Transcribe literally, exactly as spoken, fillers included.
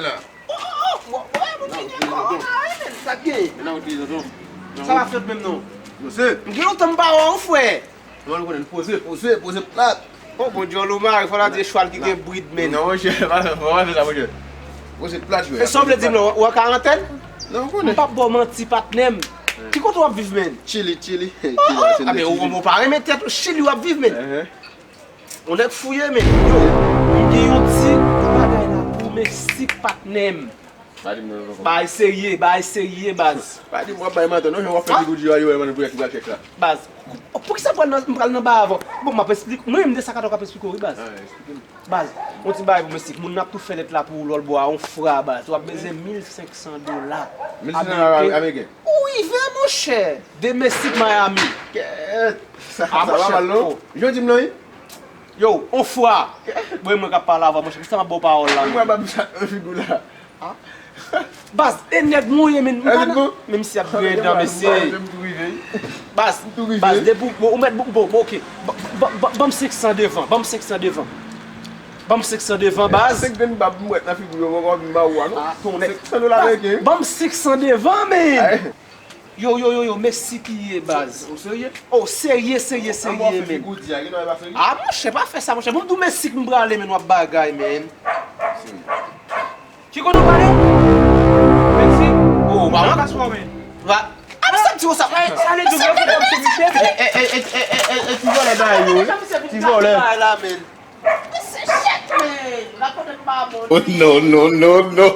la. Oh, oh, oh, bon, bon, bon, bon, bon, bon, bon, sa k gen? Sa pa fèt menm non. Mesye. M gen lontan m pa wè w, frè. Kòman nou konnen? Poze, poze, poze plat. Oh, bon, djòl ou mare, fò la di chwal ki gen brid, men. Non, monchè, pa, pa, pa fè sa, monchè. Poze plat, frè. E sa w vle di m la, w an karantèn? Non, ou konnen. M p ap ba w manti, patnè m. Ki kote w ap viv, men? Chili, Chili. Chili, Chili. Ah, men ou, ou pa renmen tèt ou, Chili w ap viv, men. Yon nèg fouye, men. Yo, m gen yon ti bagay la pou Mesik, patnè m. Pa di m non, non, non. Bagay serye, bagay serye, baz. Pa di m w ap bay manti non, jan w ap fè figi w di yo a, yo wè mann pou yèk ki pral chèch la. Baz, poukisa m pral nan, m pral nan ba avan? Bon, m ap esplike, mwen menm de sa k ap esplike w, wi, baz. Ah, esplike m. Baz, yon ti bagay pou Mesik, moun nan ap tou fè lèt la pou ou lòt bò a, yon fra, baz. W ap bezwen mil senk san dola. Mil senk san dola ameriken? Ou rive, monchè. De Mesik Miami. Kèt. Sa, sa pa mal non. Jan w di m nan, wi. Yo, on fwa. Mwen, mwen k ap pale avè w, monchè. Kisa m ap ba w pawòl la? Mwen ba m sa nan figi w la. Baz, e nèg mwen ye, men m pa nan. Men misye ap griyen dan, mesye. Baz, baz, depi ou, ou mèt, bon, bon, ok. Ban, ban, ban, ban m senk san devan, ban m senk san devan. Ban m senk san devan, baz. Senk grenn bab m wèt nan figi w yo, mwen pa vin ba ou a, non. Senk san dola ameriken. Ban m senk san devan, men. Yo, yo, yo, yo, Mesik li ye, baz. Ou serye? Oh, serye, serye, serye, men. Ah, monchè, pa fè sa, monchè. Bon, m di w Mesik m prale, men w ap bagay, men. Ki kote w prale? Mesik? Oh, pa wè. Anba sou men. Va. Ah, men sa m di w sa. Sa vle di w vle fè kòmsi misye. E, e, e, e, e, e, e, ti vòlè bagay yo, wi. Ti vòlè. Oh, no, no, no, no.